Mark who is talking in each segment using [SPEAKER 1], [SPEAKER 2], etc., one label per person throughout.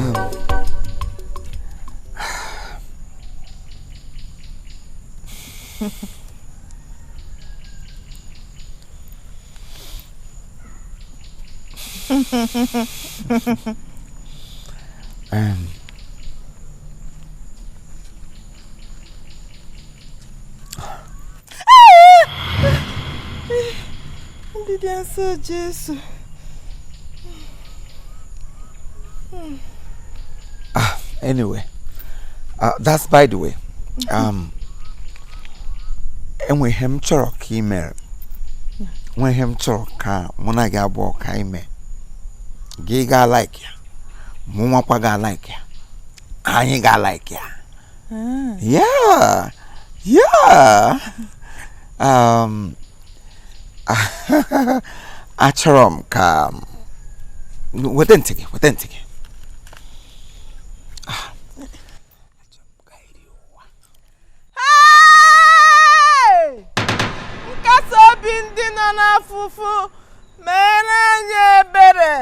[SPEAKER 1] Ndị dị nsọ Jesu.
[SPEAKER 2] Anyway, that's by the way. Enwe ihe m chọrọ ka ị mere. Nwe ihe m chọrọ ka mụ na gị abụọ ka anyị mee. Gị ga like ya. Mụ nwakwa ga like ya. Anyị ga like ya. Yeah. Yeah. Achọrọ m ka weta ntị gị, weta ntị gị.
[SPEAKER 1] Hey! Nkasi obi ndị nọ n'afụfụ mere anyị ebere.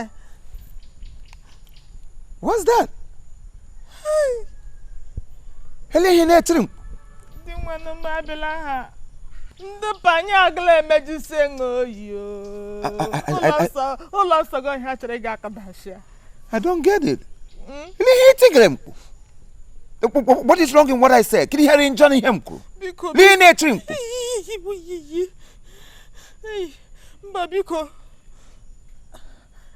[SPEAKER 2] What's that? Ele ihe na-etiri m.
[SPEAKER 1] Ndị nwanne m abịala ha. Ndị banye agụla emejisi ṅụ oyi o. Ụlọ nsọ gị ha chọrọ ịga akadashia.
[SPEAKER 2] I don't get it. Ele ihe itigere mkpu. What is wrong in what I said? Kedu ihe njọ n'ihe m kwuru?
[SPEAKER 1] Biko.
[SPEAKER 2] Lee ihe na-etiri mkpu.
[SPEAKER 1] Iyi. Mba biko.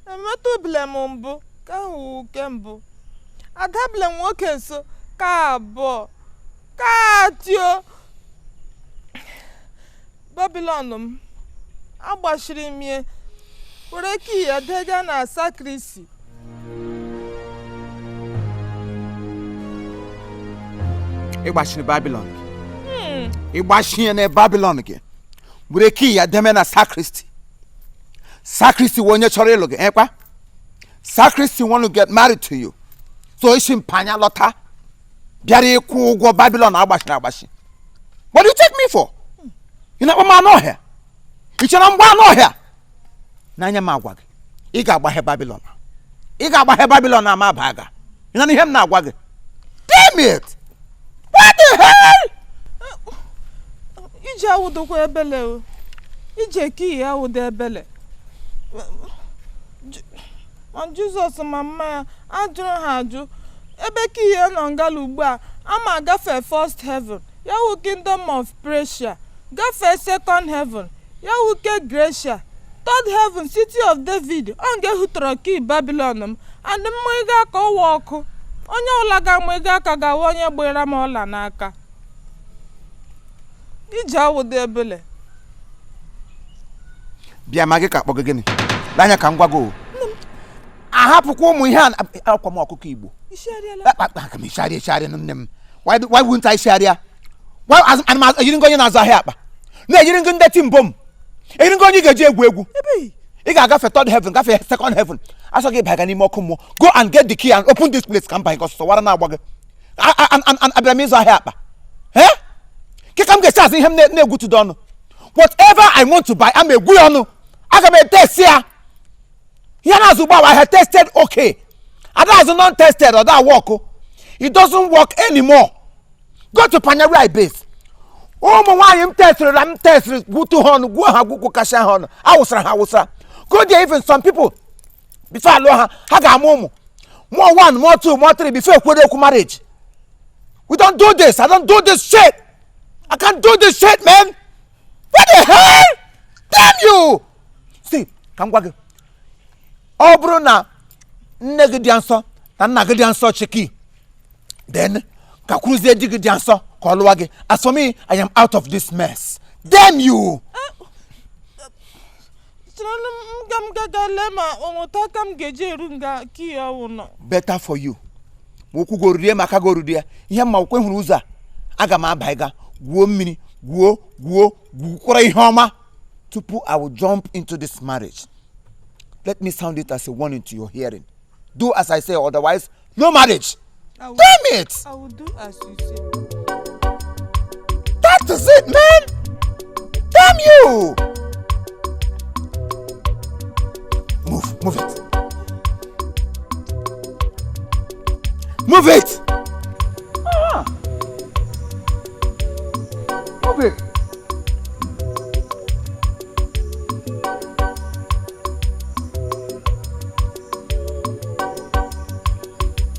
[SPEAKER 1] Emetụbile m mbụ ka ahụ ke mbụ. Adabile m nwoke nso ka abụọ ka atio. Babilọn m agbachiri m ya were kii ya dega na sakrisi.
[SPEAKER 2] Ịgbachiri Babilọn gị. Ịgbachie na Babilọn gị. Were kii ya deme na sacristy. Sacristy wụ onye chọrọ ịlụ gị, ekwa? Sacristy want to get married to you. So isi mpanya lọta bịara ịkwụ ụgwọ Babilọn agbachiri agbachi. What do you take me for? Ị na-akpọ m anụ ọhịa? Ị chere mgba anụ ọhịa? N'anya m agwa gị, ị ga-agbaghe Babilọn. Ị ga-agbaghe Babilọn ama aba aga. Ị na ihe m na-agwa gị? Damn it! What the hell?
[SPEAKER 1] Ije awụdokwa ebele o. Ije kii ya awụdo ebele. Ma Jizọs ma mma ya ajụrụ ha ajụ. Ebe kii ya nọ ngala ugbu a, ama agafe first heaven, ya wụ kingdom of Persia, gafee second heaven, ya wụ ke Gracia, third heaven, city of David, ọ nga ehutọrọ kii Babilọn m, and mmụ ịga aka ọwa ọkụ. Onye ọbụla ga-amụ ịga aka ga-awụ onye gbere m ọla n'aka. Ije awụdo ebele.
[SPEAKER 2] Bịa ma gị ka akpọ gị gịnị? N'anya ka m gwa gị o. Ahapụkwa ụmụ ihe a akwa m ọkụkọ Igbo. Aka m ishari ishari nne m. Why wouldn't I share ya? Why ana m eyiri ngị onye na-azụ ahịa akpa? Na-eyiri ngị ndeti mbọ m. Eyiri ngị onye ị ga-eji egwu egwu. Ị ga-agafe third heaven, gafee second heaven. Asọ gị baga n'ime ọkụ mmụọ. Go and get the key and open this place ka m banye gị ọsọsọ wara na-agba gị. Abịara m ịzụ ahịa akpa. Eh? Ke ka m ga-esi azụ ihe m na-egwutudo ọnụ. Whatever I want to buy, ama egwu ya ọnụ. Aga m etesti ya. Ihe na-azụ ụgbọ ahịa tested okay. Ada azụ non-tested, ọ da work. It doesn't work anymore. Go to Panya where I base. Ụmụ nwaanyị m testịrị na m testịrị gwutu ha ọnụ, gwuo ha gwukwu kasịa ha ọnụ. Awụsara ha awụsara. Go there, even some people before alụọ ha, ha ga-amụ ụmụ. Mụọ 1, mụọ 2, mụọ 3 before ekwere okwu marriage. We don't do this. I don't do this shit. I can't do this shit, man. What the hell? Damn you! See, ka m gwa gị. Ọ bụrụ na nne gị dị nsọ na nna gị dị nsọ chiki, then ka kwuruzie di gị dị nsọ ka ọ lụwa gị. As for me, I am out of this mess. Damn you!
[SPEAKER 1] Chere m ga m gaga lee ma o nweta aka m ga-eji eru nga kii ọwụ nọ.
[SPEAKER 2] Better for you. Ma okwu gị oriri ma aka gị oriri ya. Ihe mma okwe hụrụ ụzọ a, aga m aba ịga gwuo mmiri, gwuo gwuo gwukwara ihe ọma tupu I will jump into this marriage. Let me sound it as a warning to your hearing. Do as I say, otherwise, no marriage. Damn it!
[SPEAKER 1] I will do as you say.
[SPEAKER 2] That is it, man! Damn you! Move, move it. Move it. Ah. Move it.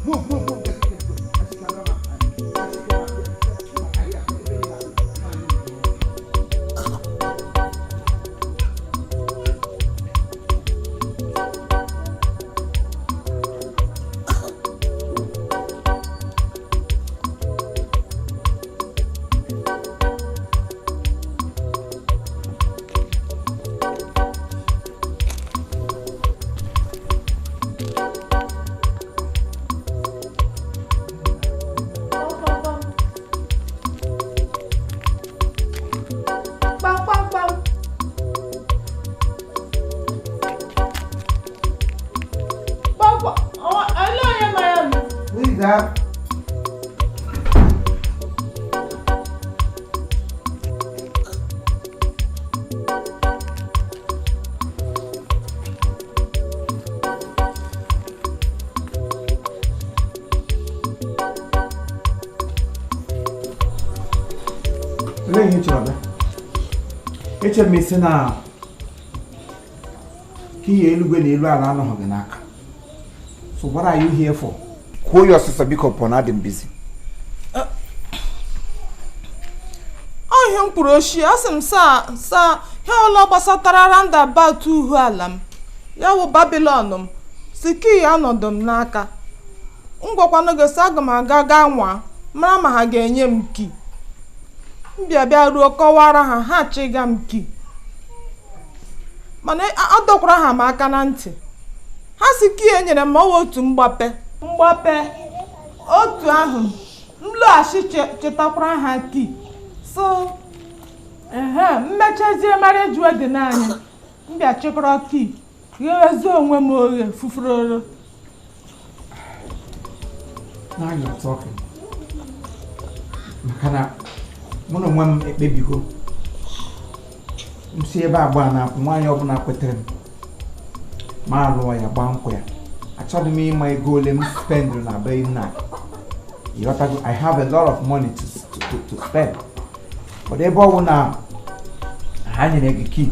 [SPEAKER 2] Move, move, move. Olee ihe ị chọrọ bịa? Eche m ị sị na ka ihe eluigwe na elu ala anọghị gị n'aka. So what are you here for? Kwuo ya ọsịsọ biko pụọ na adị m busy.
[SPEAKER 1] Ọ ihe m kwuru ochie, asị m saa saa ihe ọla gbasatara roundabout uhu ala m, ya wụ Babylon m, si key anọdụ m n'aka. M gwakwanụ gị sị aga m aga gaa nwaa mara ma ha ga-enye m key. M bịa bịa ruo kọwara ha, ha chịga m key, mana adọkwara ha m aka na ntị. Ha si key e nyere m ọwa otu mgbape mgbape otu ahụ m lọghachi chetakwara ha key. So ehe mmechazie marriage wedding anyị, m bịa chịkọrọ key ghewezie onwe m oghe fufuroro.
[SPEAKER 2] Now you're talking. Maka na mụ na onwe m ekpebigo m si ebe agba na-akwụ nwaanyị ọbụla kwetere m ma alụọ ya gbaa nkwụ ya. Achọghị m ịma ego ole m spend na be nna. Ịghọtago? I have a lot of money to spend, but ebe ọ bụ na ha nyere gị key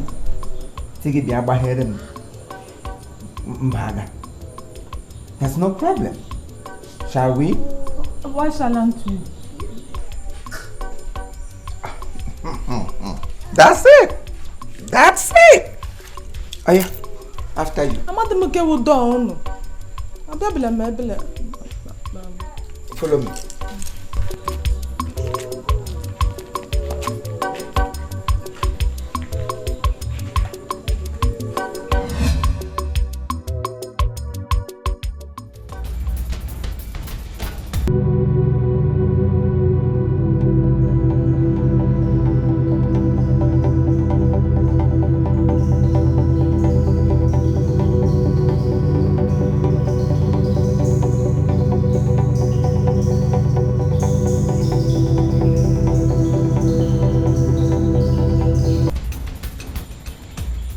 [SPEAKER 2] sị gị bịa gbaghere m mba aga, there's no problem. Shall we?
[SPEAKER 1] Why shall you?
[SPEAKER 2] That's it. That's it. Oh yeah. After you.
[SPEAKER 1] Amadị m nke wụ dọọ unu. Abịabila m ebele.
[SPEAKER 2] Follow me.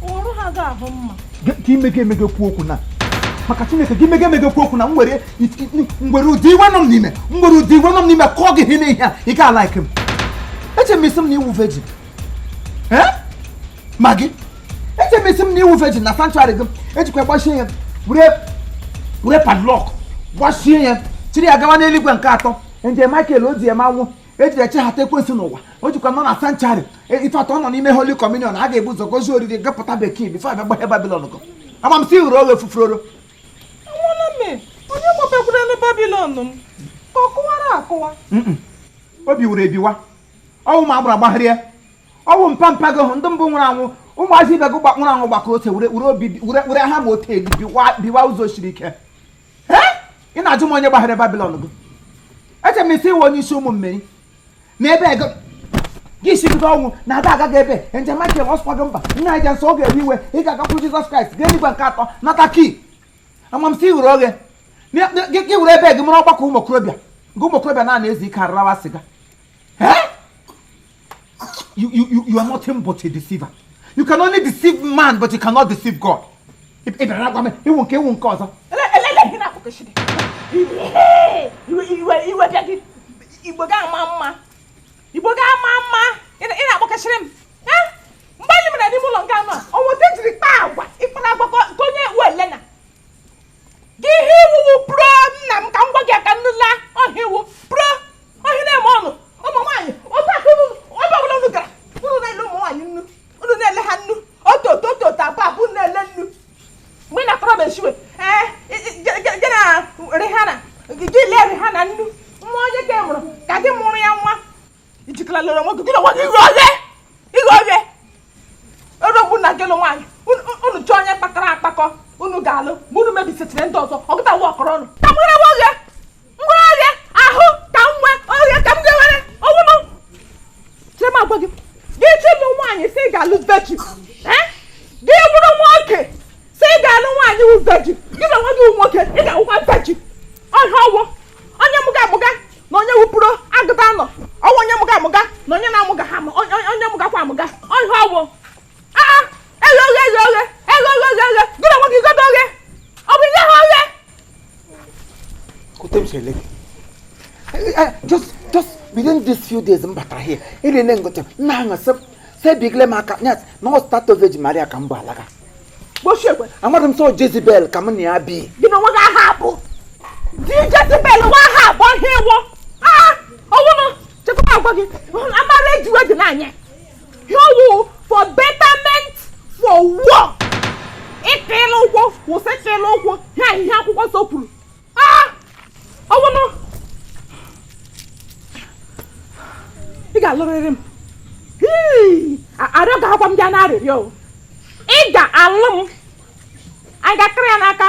[SPEAKER 1] Ọrụ ha ga-ahụ mma.
[SPEAKER 2] Ka imege emege kwuo okwu na maka Chineke gị mege emege kwuo okwu na m were ụdị iwe nọ m n'ime, m were ụdị iwe nọ m n'ime kọọ gị ihe n'ihe a, ị ga like m. Eche m isi m na iwu virgin. Eh? Ma gị eche m isi m na iwu virgin na sanctuary gị ejikwa gbachie ya were padlock gbachie ya chiri ya gawa n'eluigwe nke atọ. Nje Michael o ji ya manwụ ejiri echeghata ekwensu n'ụwa, o jikwa nọ na sanctuary ife atọ nọ n'ime holy communion a ga-ebu ụzọ gozie oriri gapụta bekee before abịa gbaghe Babylon gụ. Ama m si hụrụ oghe fufuroro.
[SPEAKER 1] Anwụọla m onye gbapekwara Babylon m ka ọ kụwara akụwa.
[SPEAKER 2] Obi wuru ebiwa, ọwụ ma agbara agbagharịa, ọwụ mpa mpa gị hụ ndị mbụ nwụrụ anwụ, ụmụazị ibe gị nwụrụ anwụ gbakọrọ ote were ha ma ote elu biwa ụzọ siri ike. Ị na-ajụ m onye gbagharịa Babylon gị? Eche m isi iwe onye isi ụmụ mmeri na ebe ego gị si bido ọnwụ na ada agaghị ebe njem Michael ọsụkwa gị mba nna aja nsọ ọ ga-ewe iwe, ị ga-agakwuru Jizọs Kraịst gaa eluigwe nke atọ nata key. Ama m si hụrụ oghe gị were ebe gị mụrụ ọgbakọ ụmụ okorobịa gị ụmụ okorobịa na-ana ezu ike ararawa sịga. You are nothing but a deceiver. You can only deceive man, but you cannot deceive God. Ị bịara gwa m iwu nke iwu nke ọzọ.
[SPEAKER 1] Ele ihe na-akpọkọchiri. Iwe iwe bịa gị. Igbo ga-ama mma, Igbo ga-ama mma. Ị na-akpọkasịrị m mgbe anyị mere n'ime ụlọ nke anọ a ọnwụta ejiri kpaa agwa ịkpara agwa ka onye welena gị. Ihe iwuwu pro nna m ka m gwa gị aka nnula ọhịa iwu pro ọhịa na-eme ọnụ ụmụ nwaanyị otu aka unu. Ebe ọbụla unu gara, unu na-ele ụmụ nwaanyị nnu, unu na-ele ha nnu otu otu otu otu abụọ abụọ na-ele nnu. Mgbe ị na-akọrọ m eshiwe ee gị na Rihanna gị lee Rihanna nnu nwa onye ka ị mụrụ ka gị mụrụ ya nwa ijikọla lụrụ onwe gị, gị na onwe gị ighe oghe ighe oghe erogbu na gị lụ nwaanyị. Unu chọọ onye kpakọrọ akpakọ unu ga-alụ ma unu mebisitiri ndị ọzọ ọgụta wa ọkọrọ ọnụ ka m ghere oghe ngwere oghe ahụ ka m nwee oghe ka m ga-ewere ọnwụnụ. Chere m agwa gị, gị chịlụ nwaanyị si ị ga-alụ virgin, gị bụrụ nwoke si ị ga-alụ nwaanyị wụ virgin, gị na onwe gị wụ nwoke ị ga-awụkwa virgin. Ọhịa ọwụ onye mụga amụga na onye wupụrụ agụta nọ ọwụ onye mụga amụga na onye na-amụga ha onye mụgakwa amụga. Ọhịa ọwụ aa eghe oghe eghe oghe eghe oghe eghe oghe gị na onwe gị godo oghe ọ bụ ihe ha oghe.
[SPEAKER 2] Kote m si ele gị. Just within these few days m batara here, ilele ngote nna ahụ sị sị bigle m aka nyat na ọ statue Virgin Maria ka m bụ alaga.
[SPEAKER 1] Gbochie ekwe.
[SPEAKER 2] Amadị m sọ Jezebel ka m na ya bi.
[SPEAKER 1] Gị na onwe gị aha abụ di Jezebel nwa aha abụọ ihe ịwụ aa ọwụnụ. Chekwaba agwa gị amara ejiwe dị n'anya ihe ọwụ for betterment for war ịkịla ụkwụ kwụsị ịkịla ụkwụ ya ihe akwụkwọ nsọ kwuru aa ọwụnụ. Ị ga-alụrịrị m. Arịọ ga-akwa m bịa na arịrịọ o. Ị ga-alụ m, anyị ga-akịrị ya n'aka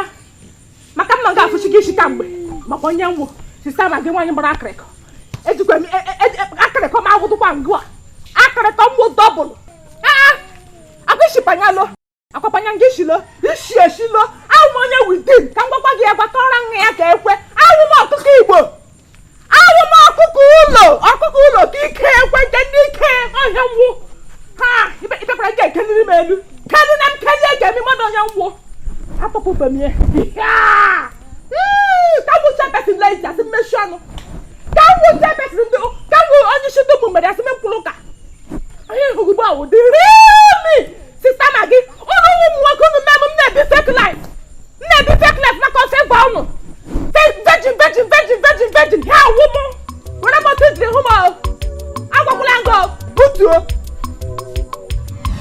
[SPEAKER 1] maka m na ga-afụchi gị isi kamgbe maka onye nwụ sista ma gị nwaanyị gbara akịrịkọ ejikwa m akịrịkọ m awụdụkwa ngụ a akịrịkọ m wụ double aa akwa ishipanyalo akwapanya ngị ishilo ishi eshilo awụ m onye within ka m gwakwa gị ya gwakọrọ nwa ya ka ekwe. Awụ m ọkụkọ Igbo, awụ m ọkụkọ ụlọ, ọkụkọ ụlọ ka ike ekwe nke ndị ike ọhịa nwụ ha ibekwara nke ekeliri m elu keli na m kelie ka emi mmadụ onye nwụ atọpụbe m ya ka m wuche pesin lezi asị mmechi ọnụ ka m wuche pesin ndị ka m onye isi ndị ụmụ mere asị m mkpụrụ ụka onye hụrụ ugbu a wụ dị rimi sista ma gị